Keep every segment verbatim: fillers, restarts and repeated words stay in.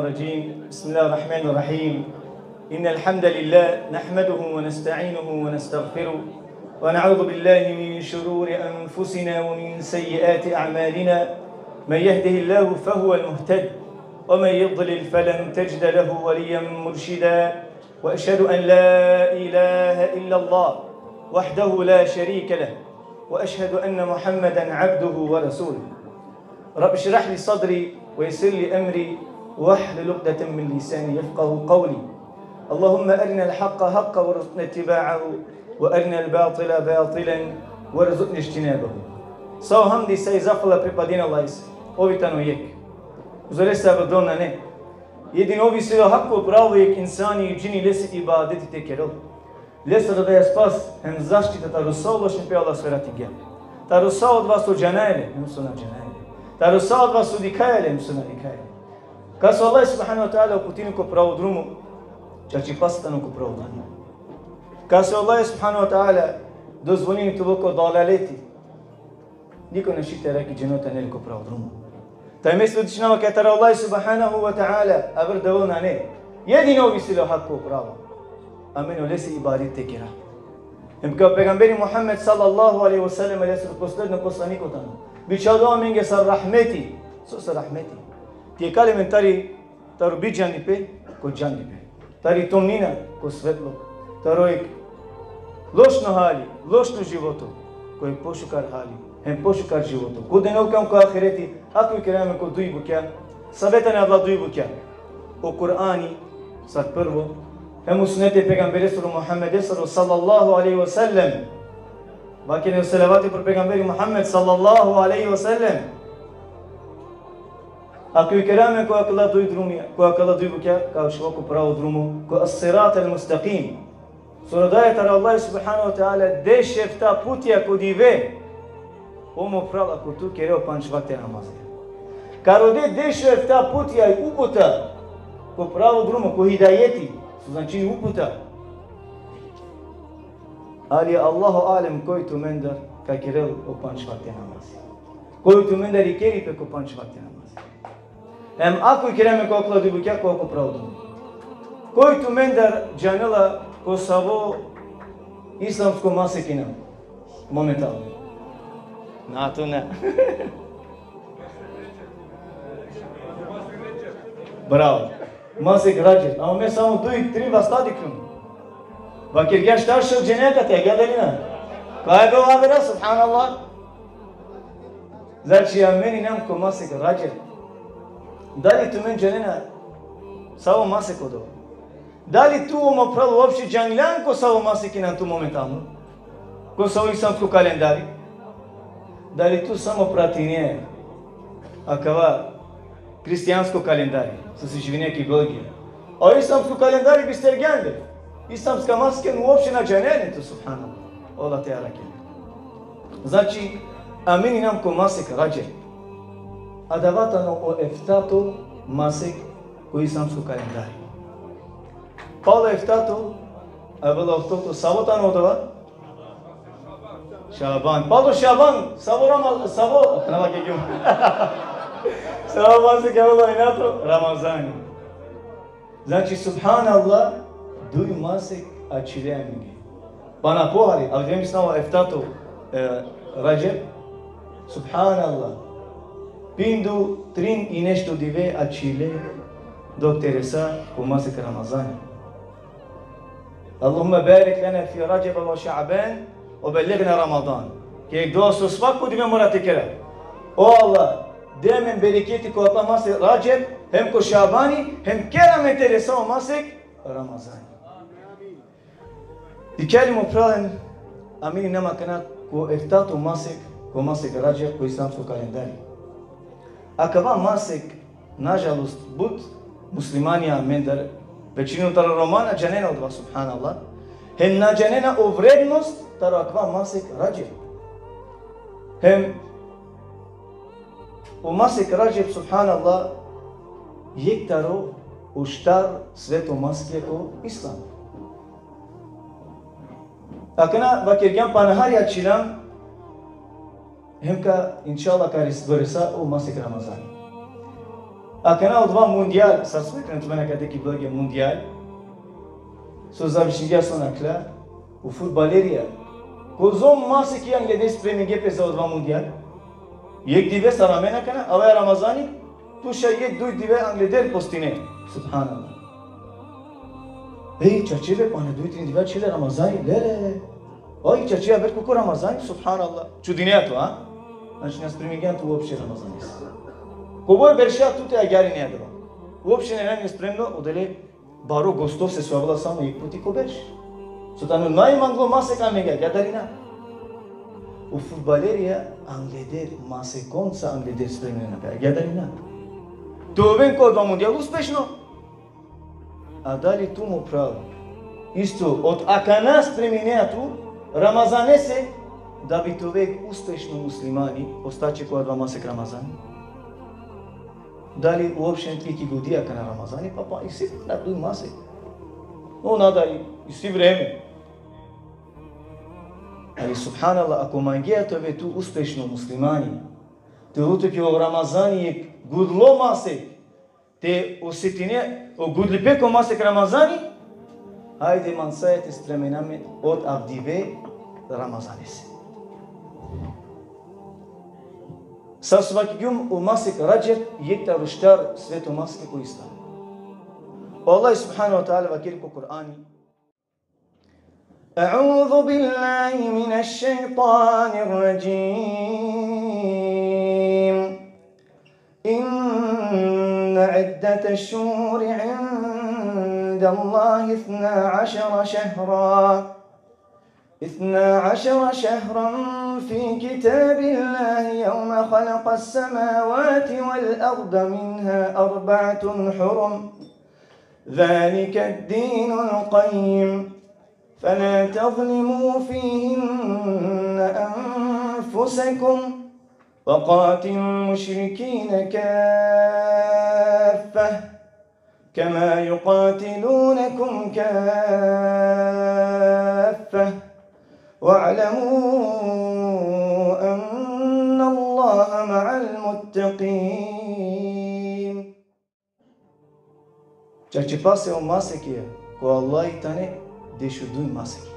الرجيم. بسم الله الرحمن الرحيم. إن الحمد لله نحمده ونستعينه ونستغفره، ونعوذ بالله من شرور أنفسنا ومن سيئات أعمالنا. من يهده الله فهو المهتد، ومن يضلل فلن تجد له وليا مرشدا. وأشهد أن لا إله إلا الله وحده لا شريك له، وأشهد أن محمدا عبده ورسوله. رب اشرح لي صدري ويسر لي أمري واحلل عقدة من لساني يفقه قولي. اللهم أرنا الحق حقا وارزقنا اتباعه، وأرنا الباطل باطلا وارزقنا اجتنابه. Sa o hamdi, sa i zahvala pripadini Allahese. Ov i tano jekh. Uzo lese avdol nane. Jedino ov isi o hako pravo jekh insani i džini lese ibadeti te kerel. Lese rodaja spas hem zaštita taro sa o lošnipe Allah so jaratingja. Taro sa odova so džanaja le hem so na džanaja le. Taro sa odova so dikhaja le hem so na dikhaja le. Kas o Allah subhanehu ve teala uputini ko pravo drumo, čačipasa tano ko pravo drumo. Kas o Allah subhanehu ve teala dozvolini te ovel ko dalaleti, niko našti te arakhi dženo te anel ko pravo drumo. Taj me svedočinava kaj taro Allah subhanehu ve teala aver devel nane. Jedino ov isi le hako pravo. Amen olese ibadeti te kera. Hem kaj o pejgamberi Muhammed sallallahu alejhi ve sellem, lesoro posledno poslaniko tano, bičhaldo amenge sar rahmeti. So sar rahmeti? Te ikalel amen tari, taro bidžandipe ko džandipe. Tari tomnina ko svetlo. Taro jekh lošno hali, lošno životo, ko jekh pošukar hali hem pošukar životo. Keda anel kam ko ahireti, ako ikera amen ko duj bukja. Save tane adala duj bukja? O Kur'ani, sar prvo, hem o suneti e pejgamberesoro Muhammedesoro sallallahu alejhi ve sellem. Vakerena o salavati pro pejgamberi Muhammed sallallahu alejhi ve sellem. Ako ikera amen ko akala duj drumija, ko akala duj bukja, ka ačhova ko pravo drumo, ko as-sirat al-mustakim. So rodaja taro Allah subhanehu ve teala dešefta putija ko dive. O mo phral, ako tu kere o pandž vakte namazi, ka rode dešefta putija i uputa ko pravo drumo, ko hidajeti, so značini uputa. Ali Allahu alem koj tumendar ka kerel o pandž vakte namazi. Koj tumendar ikeri pe ko pandž vakte namazi. Hem ako ikera amen ko akala duj bukja, ko, ko pravo drumo. Koj tumendar džanela ko savo islamsko masek inam momentalno? Na, tu na. Bravo. Masek Radžeb. Ama me samo duj, trin vasta dikhlum. Vakergja štar šel džene akate, gja dali na? Kaj be o avera, subhanallah. Znači, amen inam ko masek Radžeb. Dali tumen džanena savo masek odova? Dali tu, o mo phral, uopšte džangjan ko savo masek inam tu momentalno? Ko savo islamsko kalendari? Dali tu samo pratine akava hristijansko kalendari, so si živine ki Belgija? A o islamsko kalendari bistergjan le. Islamska masek uopšte na džanena tu, subhanallah. Allah te arakhen. Znači, amen inam ko masek Radžeb. Adava tano o eftato masek ko islamsko kalendari. Palo eftato, avela oftoto, savo tano odova? Šaban. Palo Šaban, savo Rama-, savo, nama ke kjum. Savo masek avela inato? Ramazani. Znači, subhanallah, duj masek ačhile amenge. Pana pohari, ali grem isnava eftato, e, Radžeb. Subhanallah. Pindu trin i nešto dive ačhile dok te resa ko masek Ramazani. Allahumme barik lena fi Radžeb ve Šaban ve belligna Ramadan. Ki dova so svako dive mora te kera. O Allah, de amen bereketi ko akava masek Radžeb, hem ko Šabani, hem ker amen te resa o masek Ramazani. Dikhlja li, mo phralen, amen inam akana ko eftato masek, ko masek Radžeb, ko islamsko kalendari. Akava masek, nažalost, but muslimanja amendar, većinom taro Roma, na džanena odova, subhanallah. Hem na džanena o vrednost taro akava masek Radžeb. Hem o masek Radžeb, subhanallah, jekh taro o štar sveto maseklja ko islam. Akana vakergjam pana hari ačhilam, hem ka, inšallah, ka res-, doresa o masek Ramazani. Akana odova mundijal, sar so akana tumena kate ki Belgija mundijal, so završingja so nakhlja, o fudbalerija, kozom masekija angleder spremingje pe za odova mundijal. Jekh dive sar amen akana, avaja Ramazani, tu šaj jekh duj dive angleder postine. Subhanallah. Ej, čače be, pana duj trin dive ačhile Ramazani, le, le, le. Oj, čače, aver koko Ramazani, subhanallah. Čudinea tu, a? Znači, na spremingjan tu uopšte Ramazanes. Kobor berša tute agjaar ine adava. Uopšte na injan spremno, odole baro gostov so avela samo jekh puti ko berš. So tano najmanglo masek amenge, agjaar dali na? O fudbalerija angleder, masekonca angleder spremina pe, agjaar dali na? Te oven ko odova mundijal uspešno. A dali tu, mo phral, isto od akana spreminea tu Ramazanese, da bi te ove uspešno muslimani, ostaće ko adava masek Ramazani? Dali uopšte te ki godi akana Ramazani, pa, pa, isi na duj masek. No, na, dali, isi vreme. Ali, subhanallah, ako mangea te ove tu uspešno muslimani, te ove tu ki o Ramazani jekh gudlo masek, te osetine o gudlipe ko masek Ramazani, hajde mancaja te spremina amen od avdive Ramazanese. Sar so vakergjum, o masek Redžep jekh taro štar sveto masek ko Islam. O Allah subhanahu ve teala vakeri ko Kur'ani: أعوذ بالله من الشيطان الرجيم. إن عدة الشهور عند الله اثنا عشر شهرا، اثنا عشر شهرا في كتاب الله يوم خلق السماوات والأرض منها أربعة حرم، ذلك الدين القيم، فلا تظلموا فيهن أنفسكم، وقاتلوا المشركين كافة، كما يقاتلونكم كافة، واعلموا أن الله مع المتقين. Čače pase o masekija ko Allah tane dešuduj masekija.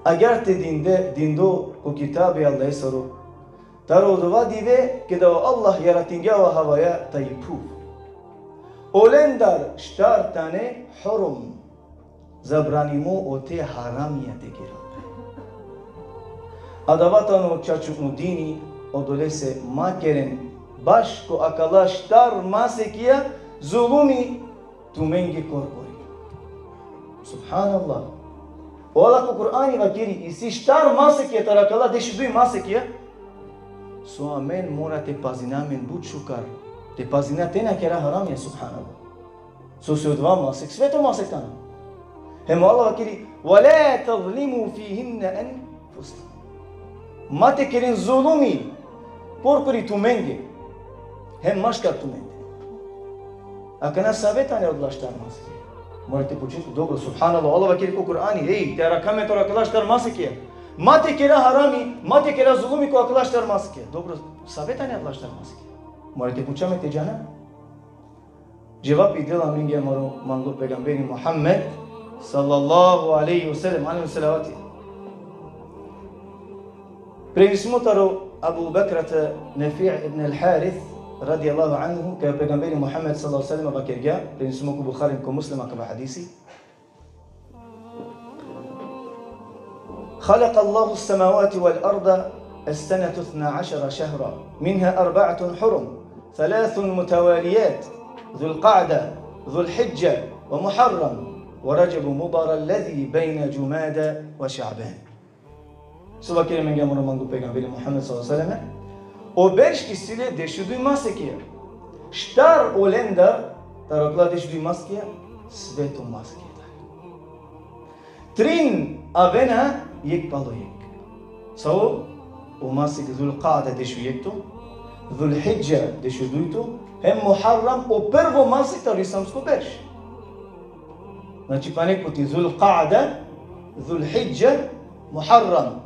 Agjaar te dinde, dindo ko kitabi Allahesoro, taro odova dive keda o Allah jaratingja o havaja thaj phuv. Olendar štar tane hurum, zabranimo ote haramija te keren. Adava tano čačukno dini, odolese ma keren baš ko akala štar masekija zulumi tumenge korkori. Subhanallah. O Allah ko Kur'ani vakeri, isi štar masekija taro akala dešuduj masekija, so amen mora te pazina amen but šukar. Te pazina te na kera haramija, subhanallah. Sose odova masek sveto masek tano. Hem o Allah vakeri: ولا تظلموا فيهن أنفسكم. Ma te keren zulumi korkori tumenge, hem maškar tumende. Akana save tane odola štar masekija? Mora te pučen tu, dobro, subhanallah, Allah vakeri ko Kur'ani, ej, te arakha amen taro akala štar masekija. Ma te kera harami, ma te kera zulumi ko akala štar masekija. Dobro, save tane odola štar masekija? Mora te pučen amen te džana. Dževapi dela amenge amaro manglo pejgamberi Muhammed, sallallahu alejhi ve sellem, alejhi salavati. Prenesimo taro Abu Bakrata Nafi' ibn al-Harith, radijallahu anhu, kaj o pejgamberi Muhammed, sallallahu alejhi ve sellem, vakergja, prenesimo ko Buhari, ko Muslim, akava hadisi. خلق الله السماوات والأرض السنة اثنا عشر شهرا، منها أربعة حرم، ثلاث متواليات، ذو القعدة، ذو الحجة، ومحرم، ورجب مضر الذي بين جمادى وشعبان. So vakeri amenge amaro manglo pejgamberi Muhammed, sallallahu alejhi ve sellem, o berš isi le dešuduj masekija. Štar olendar, taro akala dešuduj masekija, sveto masekija tane. Trin avena jekh palo jekh. Savo? O masek Zul-Kada, dešujekhto, Zul-Hidža, dešudujto, hem Muharram, o prvo masek taro islamsko berš. Znači, pana jekh puti, Zul-Kada, Zul-Hidža, Muharram.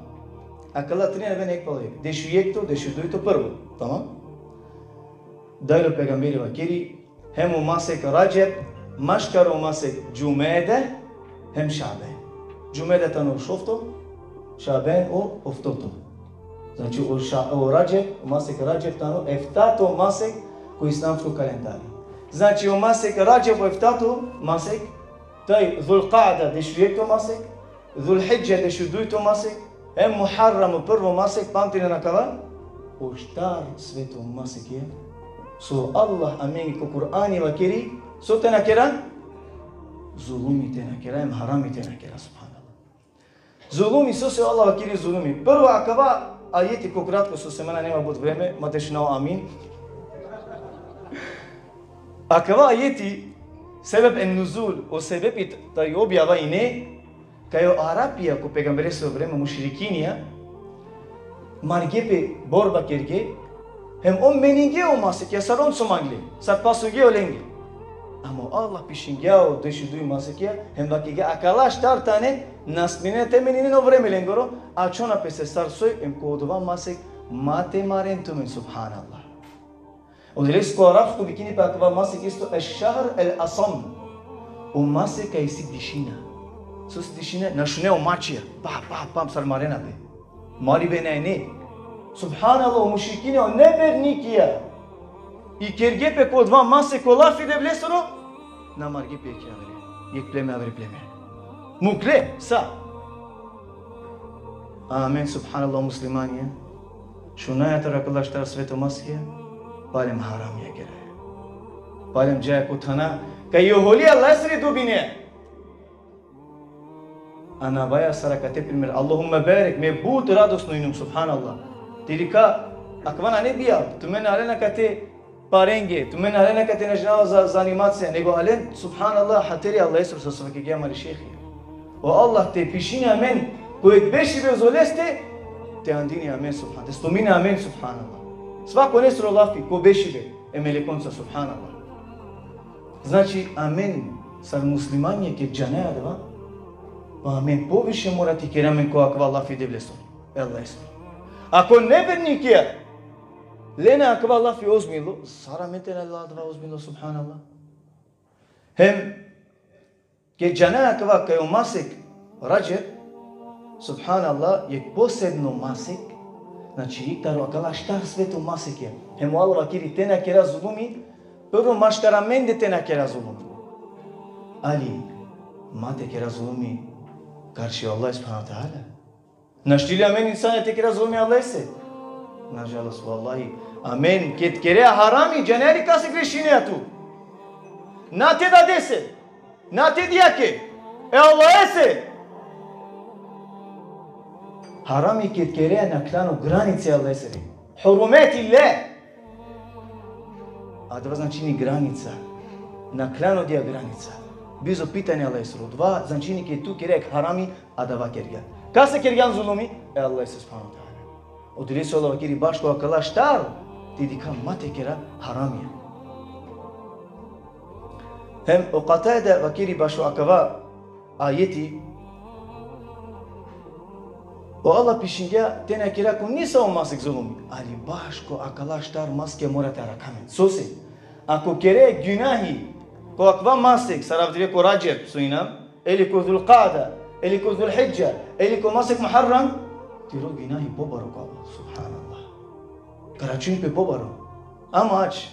Akala trin avena jekh palo jekh. Dešujekhto, dešudujto, prvo. Tamam? Dajlo pejgamberi vakeri, hem o masek Radžeb, maškar o masek Džumede, hem Šaben. Džumede tano o šovto, Šaben o oftoto. Znači, o, ša, o Radžeb, o masek Radžeb tano eftato masek ko islamsko kalendari. Znači, o masek Radžeb o eftato masek, taj Zulkada dešujekto masek, Zulhidže dešudujto masek, hem Muharram o prvo masek, pamtinen akava, o štar sveto masek e, so Allah amenge ko Kur'ani vakeri, so te na kera? Zulumi te na kera, hem harami te na kera, subhanallah. Zulumi, sose o Allah vakeri zulumi? Prvo, akava ajeti, ko kratko, sose man nane ma but vreme, ma te šunav amin. Akava ajeti, sebeb en nuzul, o sebepi taj objava ine, kaj o Arapija ko pejgambereso vreme, mušrikinija, marge pe, borba kerge, hem on meninge o masekja, sar on so mangle, sar pasunge olenge. Ama o Allah pišingja o dešuduj masekja, hem vakergja akala štar tane, na sminen te meninen o vreme lengoro, ačhona pese sar soj, hem ko odova masek ma te maren tumen, subhanallah. Odolese ko arapsko vikini pe akava masek isto eš-šahr el-asam. O masek kaj isi tišina. Sose tišina? Na šune o mačija. Pa, pa, pa, sar marena pe. Maribe nane. Subhanallah, o mušrikini, o nevernikija, ikerge pe ko odova masek o lafi Devlesoro, na marge pe jekhe avere, jekh pleme avere pleme. Mukle, sa. Amen, subhanallah, muslimanja. Šunaja taro akala štar sveto masekja, palem haramija keraja. Palem džaja ko thana, kaj i oholi Allahesere dobine. Anavaja sar akate primer. Allahumme berek, me but radosno inum, subhanallah. Te dikha, akava nane bijav, tumen na alen akate parenge, tumen na alen akate, na džanav, za, za animacija, nego alen, subhanallah, hateri Allahesoro, sar so vakergja amari šehi. O Allah te pišini amen ko jekh bešibe uzo leste, te andini amen, subhan-, te spomini amen, subhanallah. Svakonesoro lafi ko bešibe e melekonca, subhanallah. Znači, amen sar muslimanja ked džanaja adava, pa amen poviše mora te kera amen ko akava lafi Devlesoro, e Allahesoro. Ako nevernikija lena akava lafi ozbiljno, sar amen te na lela adava ozbiljno, subhanallah. Hem ked džanaja akava kaj o masek Radžeb, subhanallah, jekh posebno masek, znači, jekh taro akala štar sveto masekja. Hem o Allah vakeri te na kera zulumi, prvo maškar amende te na kera zulumi. Ali, ma te kera zulumi karši Allah subhanahu ve teala. Našti li amen insanja te kera zulumi Allahese? Nažalost, vallahi. Amen ked kerea harami, džanea li kase grešinea tu? Na te dadese, na te dajake, e Allahese. Harami ked kerea, nakhlan o granice Allahesere. Hurumetillah. Adava značini granica. Nakhlan odija granica. Bizo pitanje Allahesoro. Adava značini ked tu kerea harami, adava kergjan. Kase kergjan zulumi? E Allahese subhanahu ve teala. Odolese o Allah vakeri bašo akala štar, te dikha ma te kera haramija. Hem o Katade vakeri bašo akava ajeti, o Allah pišingja te na kera ko nisavo masek zulumi, ali bašo akala štar masekja mora te arakha amen. Sose? Ako kere gunahi ko akava masek, sar avdive ko Radžeb, so inam, ili ko Zulkada, ili ko Zulhidža, ili ko masek Muharram, tiro gunahi pobaro ko Allah, subhanallah. Ka računi pe pobaro. Ama ač,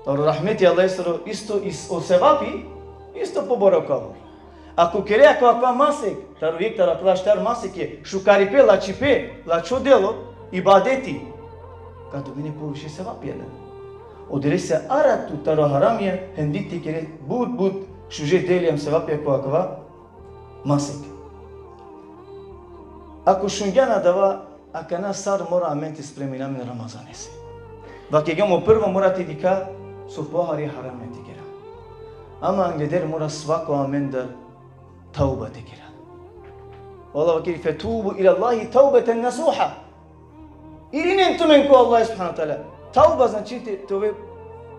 taro rahmeti Allahesoro isto is-, o sevapi isto pobaro ka ovel. Ako kerea ko akava masek, taro jekh taro akala štar masekja, šukaripe, lačipe, lačho delo, ibadeti, ka dobine poviše sevapija. Odolese ara tu taro haramija, hem di te kere but, but šuže delija hem sevapija ko akava masek. Ako šungjan adava, akana sar mora amen te spremina amen Ramazanese. Vakergjam, o prvo mora te dikha so pohari haramija te kera. Ama angleder mora svako amendar tauba te kera. O Allah vakeri: "Fetubu ilallahi taubeten nasuha." Irinen tumen ko Allah subhanahu ve teala. Tauba znači te, te ove,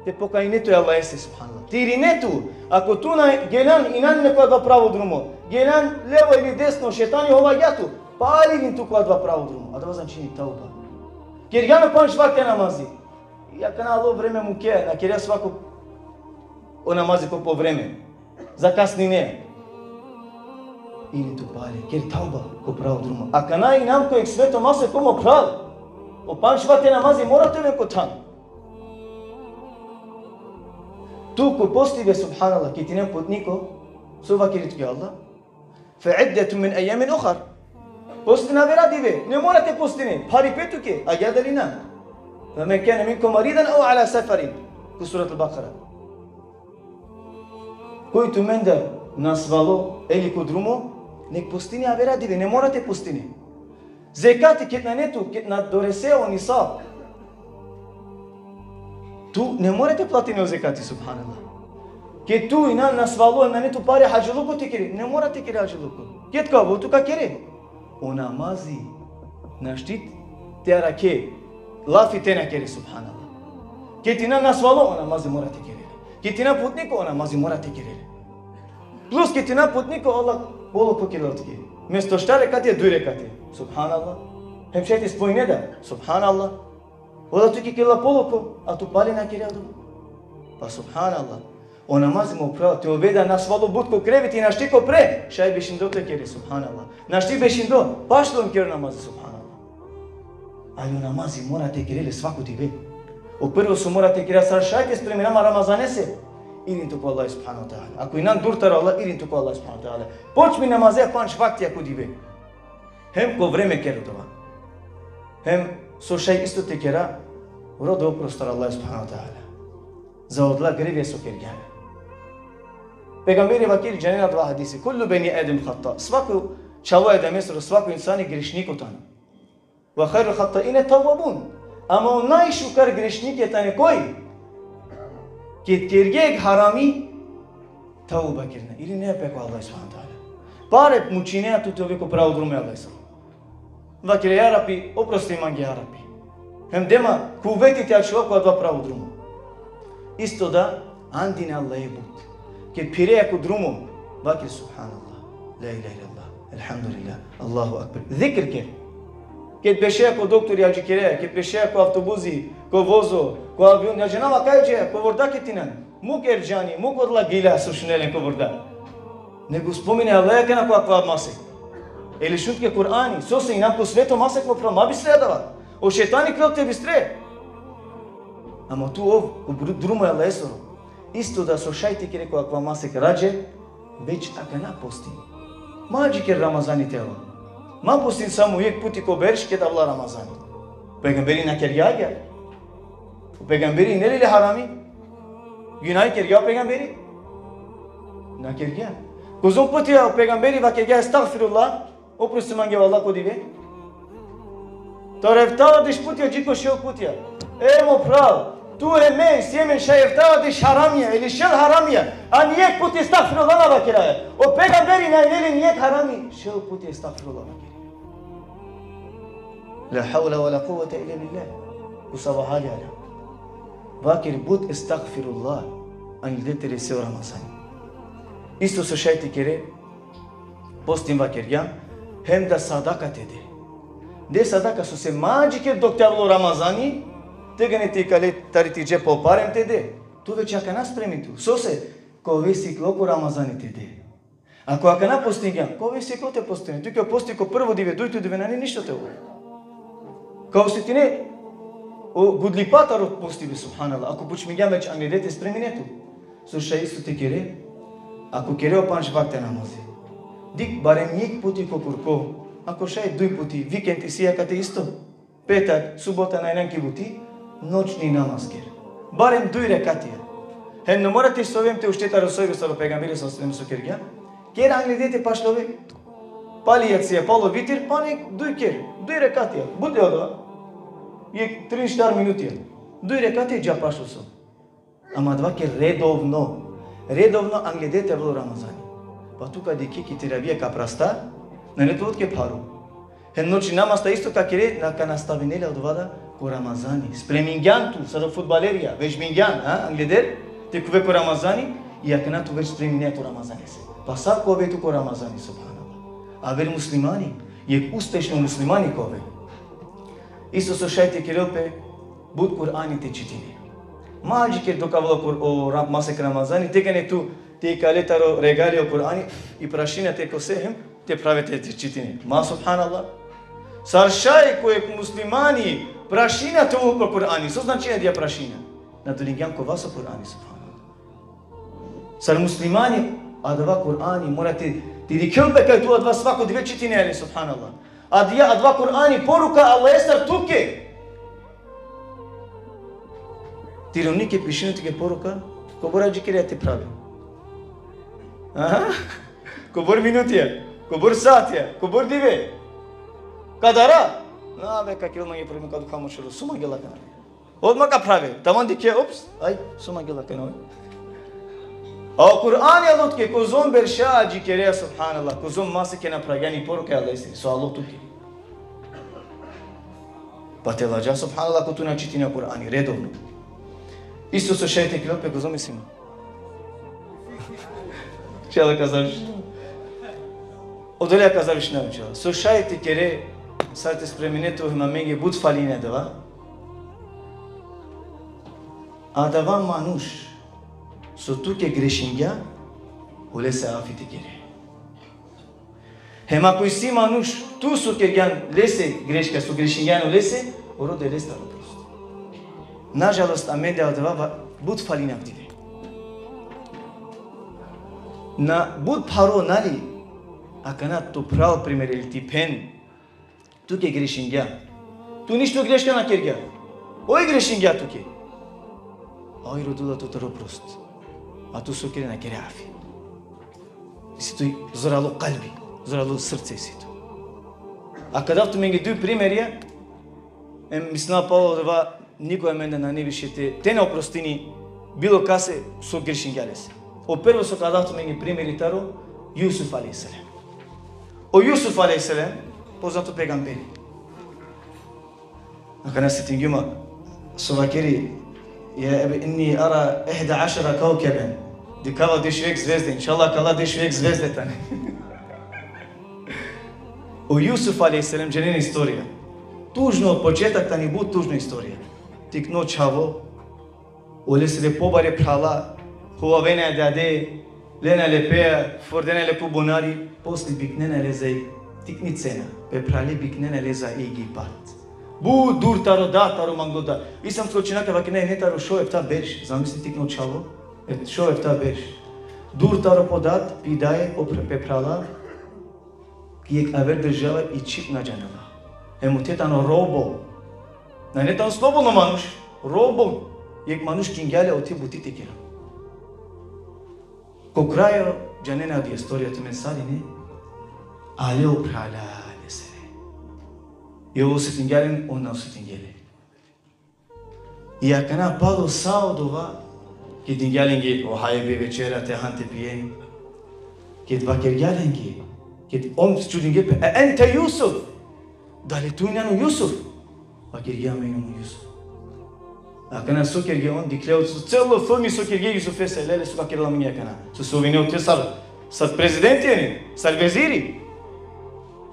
te pokajine tu e Allahese subhanallah. Te irine tu, ako tu na geljan, inan ne ko adava pravo drumo, geljan levo ili desno, šejtani hovagja tu, pali irin tu ko adava pravo drumo. Adava značini tauba. Kergjan o pandž vakte namazi. Akana alo vreme muke, na kere svako o namazi po, po vreme. Zakasnine. Ili tu pale, ker tauba ko pravo drumo. Akana inam ko jek sveto masek ko mo phral. O pandž vakte namazi mora te oven ko than. Tu ko postibe, subhanallah, ki tine putniko, so vakeri tuke Allah. Fe iddetum min ejjamin uhar. Postin avera dive, ne mora te postine, pharipe tuke, agjaar dali na. Ve men kane minkum maridan ev ala seferin. Ko surat al-Bakara. Koj tumendar nasvalo, ili ko drumo, nek postini avera dive, ne mora te postine. Zekati ked nane tu, ked na dorese o nisab, tu ne mora te platine o zekati, subhanallah. Ked tu injan nasvalo, nane tu pare hadžiluko te kere, ne mora te kere hadžiluko. Ked ka ovel tu ka kere. O namazi našti te arakhe, lafi te na kere, subhanallah. Ked injan nasvalo, o namazi mora te kere. Ked injan putniko, o namazi mora te kere. Plus ked injan putniko, Allah poloko kerela tuke. Mesto štar rekatija, duj rekatija. Subhanallah. Hem šaj te spojine da. Subhanallah. Ola tuke kerela poloko, a tu pale na kere adava. Pa subhanallah. O namazi, mo phral, te ove da nasvalo but ko kreveti, našti ko pre, šaj bešindo te kere, subhanallah. Našti bešindo, pašlo hem kere namazi, subhanallah. Ali o namazi mora te kere le svako dive. O prvo so mora te kere, sar šaj te spremina ma Ramazanese, irin tu ko Allah subhanahu ve teala. Ako injan dur taro Allah, irin tu ko Allah subhanahu ve teala. Počmi namaze pandž vakti ko dive. Hem ko vreme ker odova. Hem so šaj isto te kera, rod oprost taro Allah subhanahu ve teala. Za odola grevija so kergjan. Pejgamberi vakeri, džanena adava hadisi: Kullu beni Adem hatta. Svako čhavo e Ademesoro, svako insani grešniko tano. Ve hajrul hattaine tevvabun. Ama o najšukar grešnike tane koj? Ked kergje harami, tevba kerna. Irinea pe ko Allah subhanahu ve teala. Pare mučinea tu te ove ko pravo drumo e Allahesoro. Vakere: Ja Rabbi, oprosti mange, ja Rabbi. Hem de ma kuveti te ačhova ko adava pravo drumo. Isto da, andine Allahe but. Ked phirea ko drumo, vakir: Subhanallah, la ilahe illallah, elhamdulillah, Allahu ekber. Zikr ker. Ked bešea ko doktori, adžikerea, ked bešea ko avtobusi, ko vozo, ko avion, ja džanav kaj džea, ko vorda ked injan. Muk Erdžani, muk odola gila so šunela len ko vorda. Nego spomine Allahe akana ko akava masek. Ili šun tuke Kur'ani, sose injan ko sveto masek, mo phral, ma bistre adava. O šejtani krel te bistre. Ama tu ov ko bru-, drumo e Allahesoro. Isto da so šaj te kere ko akava masek Radžeb, već akana postin. Ma adžiker Ramazani te ava. Ma postin samo jek puti ko berš ked avela Ramazani. Pejgamberi na kergja agjaar. O pejgamberi ine lelja harami? Gunahi kergja o pejgamberi? Na kergja. Kozom putija o pejgamberi vakergja estagfirullah, oprosti mangava Allah ko dive? Taro eftavardeš putija dži ko šel putija. E mo phral, tu hem me, isi amen šaj eftavardeš haramija, ili šel haramija, a ni jek puti estagfirullah na vakeraja. O pejgamberi na ine len ni jek harami, šel puti estagfirullah vakeri. La havle ve la kuvvete illa billah. Ko savo hali ala. Vakir but estagfirullah, angleder te rese o Ramazani. Isto so šaj te kere, postin, vakergjam, hem da sadaka te de. De sadaka, sose ma adžiker dok te avela o Ramazani, tegani te ikale tari ti džep o pare hem te de. Tu već akana spremin tu. Sose, ka ove siklo ko Ramazani te de. Ako akana postingjam, ka ove siklo te postine. Tu ka posti ko prvo dive, dujto dive, nane ništo te ovel. Ka osetine o gudlipa taro postibe, subhanallah. Ako počmingjam već, angleder te spremine tu. So šaj isto te kere, ako kere o pandž vakte namazi, dikh barem jek puti ko kurko, ako šaj duj puti, vikend isi akate isto. Petak, subota na injan ki buti, noćni namaz ker. Barem duj rekatija. Hem ne mora te sove hem te ušte taro sojbe sar o pejgamberi sallallahu alejhi ve sellem so kergja. Ker angleder te pašljove. Pali jacija, palo vitir, pane duj ker. Duj rekatija. But le odova. Jek trin štar minutija. Duj rekatija, dža pašlo so. Ama adava ker redovno. Redovno angleder te avel o Ramazani. Pa tu ka dikhe ki teravija ka prasta, nane te ovel tuke pharo. Hem noćni namaz ta isto ka kere, na ka nastavine le odova da ko Ramazani. Spremingjam tu, sar o fudbalerija, vežbingjam, a, angleder, te khuve ko Ramazani, i akana tu već spreminea tu Ramazanese. Pa sar ka ove tu ko Ramazani, subhanallah. Aver muslimani, jek uspešno muslimani ka ove. Isto so šaj te kerel pe, But Kur'ani te čitine. Ma adžiker dok avela Kur-, o Ra-, masek Ramazani, tegani tu te ikale taro regali o Kur'ani, i prašina te kose hem te prave te, te čitine. Ma subhanallah. Sar šaj ko jekh muslimani prašina te ovel ko Kur'ani. So značenje adija prašina? Na dolingjan ko vas o Kur'ani, subhanallah. Sar muslimani, adava Kur'ani mora te, te dikhel pe kaj tu adava svako dive čitine le, subhanallah. Adija, adava Kur'ani poruka Allahestar tuke. Ti romnike pišini tuke poruka, kobor adžikere te prave. Aha? Kobor minutija, kobor satija, kobor dive. Kadara? Na, be, ka kerel mange problemi, ka dukha mo šero, so mangela kana. Odma ka prave. Taman dikhe, ups, aj, so mangela kana. A o Kur'ani alo tuke, kozom berša adžikere, subhanallah, kozom masek na pragjan i poruka Allahese, so alo tuke. Pa te ladža, subhanallah, ko tu na čitine Kur'ani redovno. Isto so šaj te kerel pe, kozom misima. Čela ka završina. Odolea ka završina, čela. So šaj te kere, sar te spremine tu hem amenge but falini adava. Adava manuš so tuke grešingja, olese afi te kere. Hem ako isi manuš, tu so kergjan lese greška, so grešingjan olese, o rode lestar oprost. Nažalost, amende adava va-, but falini avdive. Na but pharo, nali, akana to phral primer ili ti phen, tuke grešingja. Tu ništo greška na kergja. Oj grešingja tuke. A oj rodela tutar oprost. A tu so kere, na kere afi. Isi tu zoralo kalbi, zoralo srce isi tu. A ka dav tumenge duj primerja, em mislinava palo adava, nikoj amende nane više te, te na oprostini bilo kase so grešingja lese. O prvo so ka dav tumenge primeri taro Jusuf alejhi selam. O Jusuf alejhi selam, poznato pejgamberi. Akana setingjum ma so vakeri: يا أبت إني أرى إحدى عشر كوكبا. Dikhava dešujekh zvezde, inšallah, akala dešujekh zvezde tane. O Jusuf alejhi selam, džanen istorija. Tužno, početak tani but tužno istorija. Tikno čhavo, olesere pobare phrala, hovavena e dade, lena le pea, frdena le ko bunari, posle biknena le za tikni cena, pe phrale biknena le za Egipat. But dur taro dad, taro manglo dad. Islamsko učenjaka vakerena, ine taro šov efta berš, zamisli, tikno čhavo, e, šov efta berš. Dur taro po dad, pi daj, o pr-, pe phrala, ki jekh aver država i čhib na džanela. Hem ote tano robo. Nane tano slobodno manuš, robo. Jekh manuš kingja le ote buti te kerel. Ko krajo, džanena adi istorija tumen sar ine, ale o phrala lesere. I ov osetingja len, on na osetingja le. I akana palo sa odova, ked dingja lenge o hajbe, večera, te han te pijen, ked vakergja lenge, ked on čudingje pe: أأنت يوسف؟ Dali tu injan o Jusuf? Vakergja: Amen injum o Jusuf. Akana so kergje on, dikhle o, so celo filmi so kergje Jusufese, lele so ka kerel amenge akana. So, so vine ote sar, sar prezidenti, sar veziri.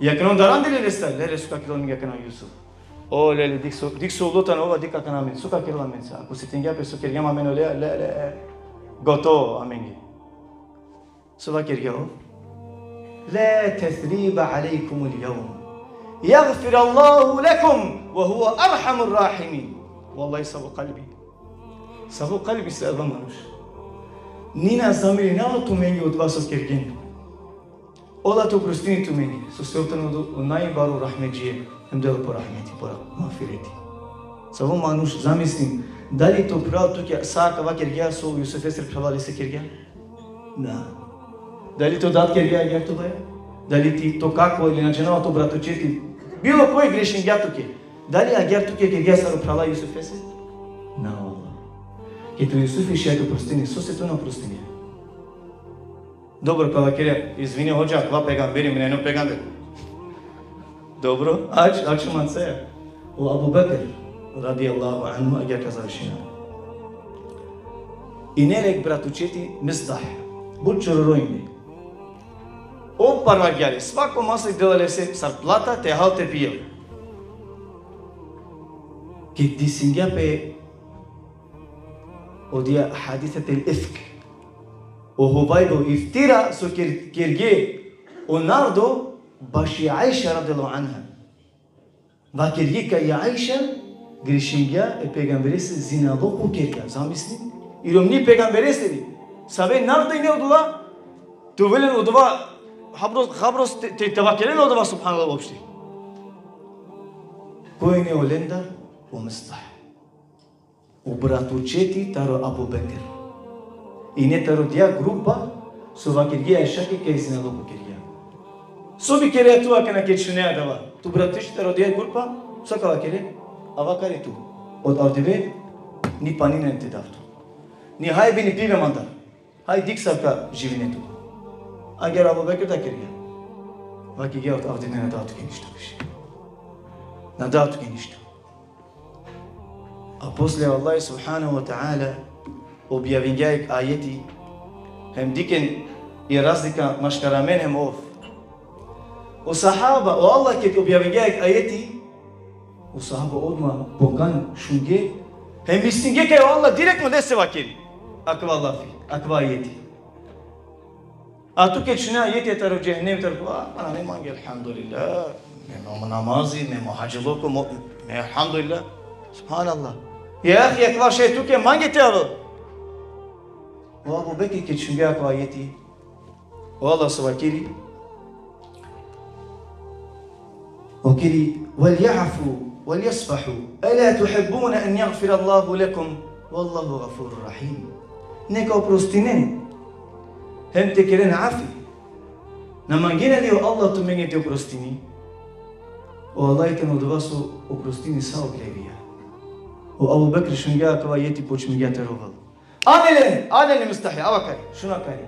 I akana on darandi lele sar, lele so ka kerel amenge akana o Jusuf. O lele, dikh so, dikh so ulo tano ova, dikh akana amen, so ka kerel amenca. Ako setingja pe so kergjam amen olea, le, le, gotovo amenge. So vakergja ov: لا تثريب عليكم اليوم يغفر الله لكم وهو أرحم الراحمين. Vallahi, savo kalbi. Savo kalbi isi adava manuš. Ni na zamirinava tumenge odova so kergjen. Ola te oprostini tumenge, sose ov tano o najbaro rahmetdžije, hem dela po rahmeti, po rah-, magfireti. Savo manuš, zamislin, dali to phral tuke sa akava kergja so Jusufesere phrala lese kergja? Na. Dali to dad kergja agjaar tubaja? Dali ti to kako ili na džanav, to bratučeti, bilo koj grešingja tuke, dali agjaar tuke kergja sar o phrala Jusufese? Na, Allah. Ked o Jusufi šaj te oprostini, sose tu na oprostini? Dobro, ka vakere, izvini hodža, akava pejgamberi, mine no pejgamber. Dobro, ač, ač mancaja. O Abu Bekr, radijallahu anhu, agjaar ka završina. Ine le jekh bratučeti Mistah, but čororo ine. Ov parvargja le, svako masek dela lese sar plata te hal te pijel. Ked desingja pe odija hadisetul ifk, o Huvejbul iftira so ker-, kergje o narodo baši Aiša radijallahu anha. Vakergje kaj i Aiša grešingja e pejgamberese, zinaluko kergja. Zamislin, i romni pejgamberesiri. Save narodo ine odola, te ovel len odova, habros, habros te, te, te vakeren odova, subhanallah, uopšte. Koj ine olendar? O Mistah. O bratučeti taro Abu Bekr. Ine taro odija grupa so vakergje e Aišake kaj zinaluko kergja. So bi kere tu akana ked šune adava? Tu bratučeti taro odija grupa, so ka vakere? Avakari tu. Od avdive ni pani nane te dav tu. Ni hajbe ni pibe mandar. Haj dikh sar ka živine tu. Agjaar Abu Bekr da kergja. Vakergja: Od avdive na dav tuke ništo više. Na dav tuke ništo. A posle Allah subhanahu wa ta'ala objavingja jekh ajeti, hem dikhen i razlika maškar amen hem ov. O sahaba, o Allah ked objavingja jekh ajeti, o sahaba odma pokan šunge, hem mislingje kaj o Allah direktno lese vakeri akava lafi, akava ajeti. A tu ked šune ajeti taro džehennem, taro, a, ma nane mange, elhamdulillah, me mo namazi, me mo hadžiluko, mo, me elhamdulillah. Subhanallah. Ja ahi, akava šaj tuke mange te avel. O Abu Bekri ked šungja akava ajeti, o Allah so vakeri, vakeri: وليعفوا وليصفحوا ألا تحبون أن يغفر الله لكم والله غفور رحيم. Neka oprostinen, hem te keren afi. Na mangena li o Allah tumenge te oprostini? O Allah i tano odova so oprostini sa o grevija. O Abu Bekr šungja akava ajeti, počmingja te rovel. Ane le, ane le, Mistahi, ava kari, šun akari.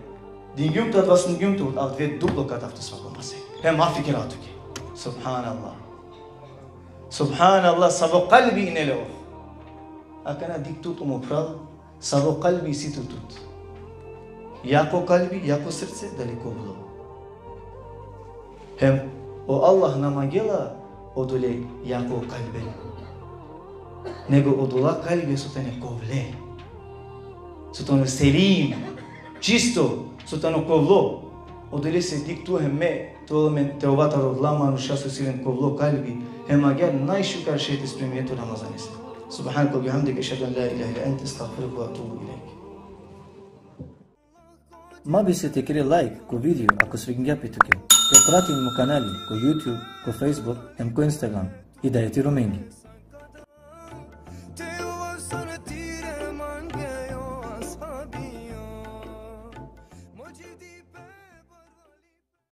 Dingjum tut, adava so dingjum tut, avdive duplo ka dav tut svako masek. Hem afi kera tuke. Subhanallah. Subhanallah, savo kalbi ine le ov. Akana dikh tut, o mo phral, savo kalbi isi tut. Jako kalbi, jako srce, dali kovlo. Hem o Allah na mangela odole jako kalben, nego odola kalbe so tane kovle, so tano selim, čisto, so tano kovlo. Odolese dikh tu hem me, te ovel amen, te ova taro odola manuša so isi len kovlo kalbi, hem agjaar najšukar šaj te spremine tu Ramazanese. سبحانك وبحمدك، أشهد أن لا إله إلا أنت، أستغفرك وأتوب إليك. Ma bister te kere like ko video ako svidingja pe tuke. Te pratin mo kanali ko YouTube, ko Facebook, hem ko Instagram. Hidajeti Romengi.